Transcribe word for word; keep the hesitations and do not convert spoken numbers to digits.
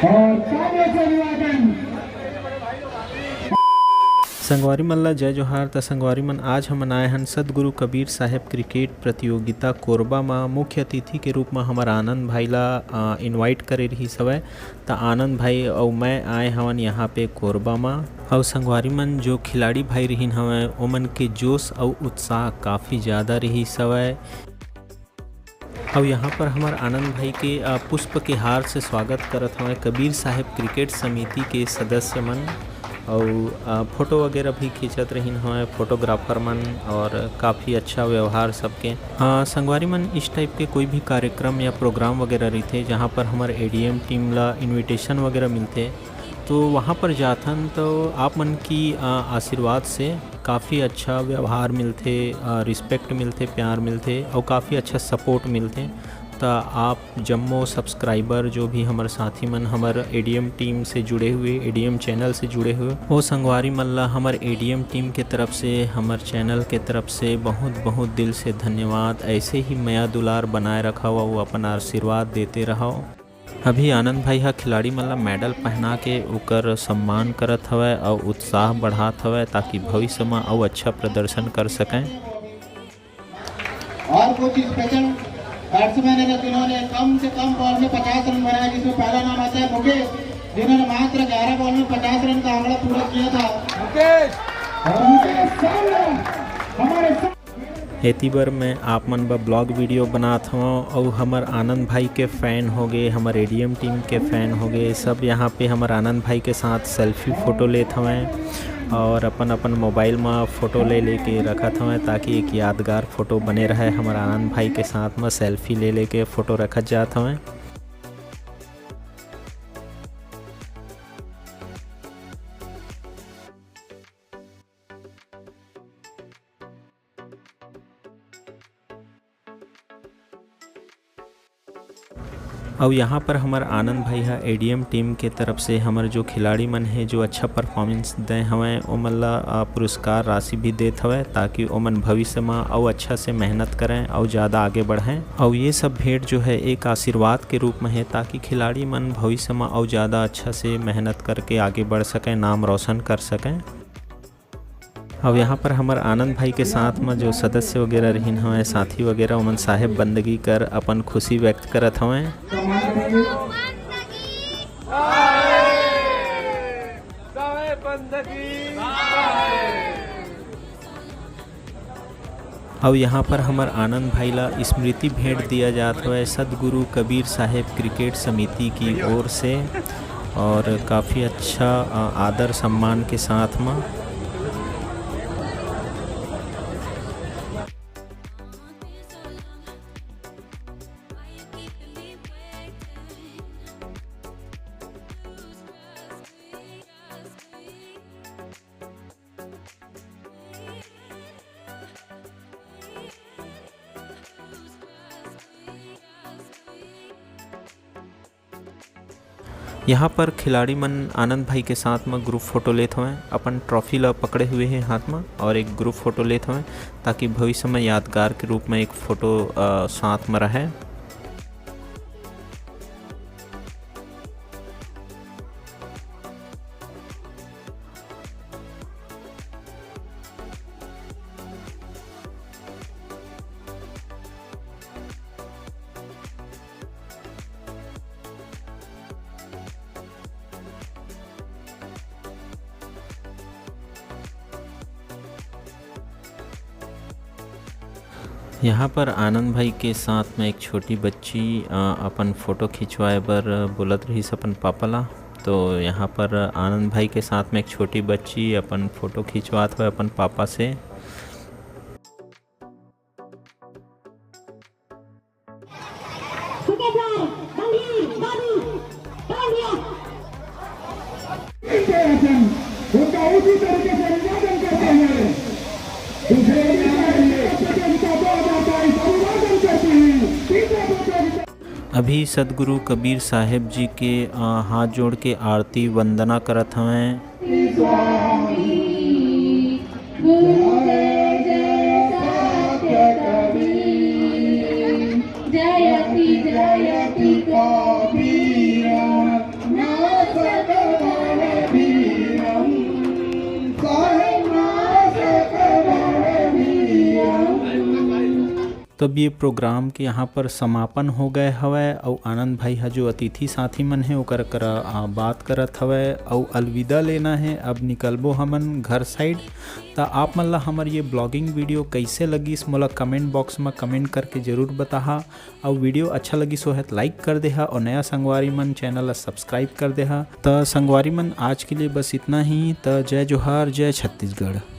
और तालियों से अभिवादन। संगवारी मन ला जय जोहार। त संगवारी मन, आज हमन आए हन सदगुरु कबीर साहेब क्रिकेट प्रतियोगिता कोरबा म। मुख्य अतिथि के रूप म हमर आनंद भाई ला, अ, इनवाइट करे रिहिस हवय। त आनंद भाई अउ मैं आए हवन यहाँ पे कोरबा म। अउ संगवारी मन, जो खिलाड़ी भाई रिहिन हवय, ओमन के जोश अउ उत्साह काफ़ी ज़्यादा रिहिस हवय। अउ यहाँ पर हमर आनंद भाई के, अ, पुष्प के हार से स्वागत करत हवय कबीर साहेब क्रिकेट समिति के सदस्य मन। अउ, अ, फोटो वगैरह भी खींचत रहिन हवय फोटोग्राफर मन, और काफ़ी अच्छा व्यवहार सबके। अ, संगवारी मन, इस टाइप के कोई भी कार्यक्रम या प्रोग्राम वगैरह रहिथे, जहाँ पर हमर एडीएम टीम ला इनविटेशन वगैरह मिलथे, तो वहाँ पर जाथन, तो आप मन की, अ, आशीर्वाद से काफ़ी अच्छा व्यवहार मिलथे, अ, रिस्पेक्ट मिलथे, प्यार मिलथे, अउ काफ़ी अच्छा सपोर्ट मिलथे। त आप जम्मो सब्सक्राइबर, जो भी हमर साथी मन हमर एडीएम टीम से जुड़े हुए, एडीएम चैनल से जुड़े हुए, वो संगवारी मन ला हमर एडीएम टीम के तरफ से, हमर चैनल के तरफ से बहुत बहुत दिल से धन्यवाद। ऐसे ही मया दुलार बनाए रखव अउ अपन आशीर्वाद देते रहव। अभी आनंद भाई ह खिलाड़ी मन ला मेडल पहना के ओकर सम्मान करत हवय अउ उत्साह बढ़ात हवय, ताकि भविष्य म अउ अच्छा प्रदर्शन कर सकें। और कुछ स्पेशल बैट्समैन है जिन्होंने कम से कम बॉल में पचास रन बनाए, जिसमें पहला नाम आता है मुकेश, जिन्होंने मात्र ग्यारह बॉल में पचास रन का आंकड़ा पूरा किया था। मुकेश! और मुकेश सामने हमारे साथ एती बर मैं आप मन बर ब्लॉग वीडियो बनात हवं, अउ हमर आनंद भाई के फैन होगे, हमर एडीएम टीम के फैन होगे, सब यहाँ पे हमर आनंद भाई के साथ सेल्फी फोटो लेत हवंय और अपन अपन मोबाइल म फोटो ले लेके रखत हवंय, ताकि एक यादगार फोटो बने रहे। हमर आनंद भाई के साथ म सेल्फी ले लेके फोटो रखत जात हवंय। अउ यहाँ पर हमर आनंद भाई ह एडीएम टीम के तरफ से हमर जो खिलाड़ी मन हे, जो अच्छा परफॉर्मेंस दे हवंय, ओमन ला, अ, पुरस्कार राशि भी देत हवय, ताकि ओमन भविष्य म अउ अच्छा से मेहनत करंय अउ ज़्यादा आगे बढ़ंय। अउ ये सब भेंट जो है एक आशीर्वाद के रूप में है, ताकि खिलाड़ी मन भविष्य म अउ ज़्यादा अच्छा से मेहनत करके आगे बढ़ सकें, नाम रोशन कर सकें। अब यहाँ पर हमर आनंद भाई के साथ में जो सदस्य वगैरह रहिन हवय, साथी वगैरह, ओमन साहेब बंदगी कर अपन खुशी व्यक्त करत हवंय। अउ यहाँ पर हमर आनंद भाई ला स्मृति भेंट दिया जात हवय सदगुरु कबीर साहेब क्रिकेट समिति की ओर से, और काफ़ी अच्छा, अ, आदर सम्मान के साथ म। यहाँ पर खिलाड़ी मन आनंद भाई के साथ में ग्रुप फोटो लेत हवंय, अपन ट्रॉफी ला पकड़े हुए हे हाथ में, और एक ग्रुप फोटो लेत हवंय, ताकि भविष्य में यादगार के रूप में एक फोटो, अ, साथ में रहे। यहाँ पर आनंद भाई के साथ में एक छोटी बच्ची, अ, अपन फोटो खिंचवाए बर बोलत रहिस अपन पापा ला। तो यहाँ पर आनंद भाई के साथ में एक छोटी बच्ची अपन फोटो खिंचवात हवय अपन पापा से। उनका उसी तरीके से अभिवादन करते हुए दूसरे अभी सदगुरु कबीर साहेब जी के, अ, हाथ जोड़ के आरती वंदना करत हवंय। नासकबलवीरं, साहेब नासकबलवीरं। तब ये प्रोग्राम के यहाँ पर समापन हो गए हवय, अउ आनंद भाई ह जो अतिथि साथी मन हे ओकर करा आ, बात करत हवय, अउ अलविदा लेना हे। अब निकलबो हमन घर साइड। त आप मन ला हमर ये ब्लॉगिंग वीडियो कैसे लगिस, मोला कमेंट बॉक्स में कमेंट करके जरूर बताहा। अउ वीडियो अच्छा लगिस होहे त लाइक कर देहा, अउ नया संगवारी मन चैनल ला सब्सक्राइब कर देहा। त संगवारी मन, आज के लिए बस इतना ही। त जय जोहार, जय छत्तीसगढ़।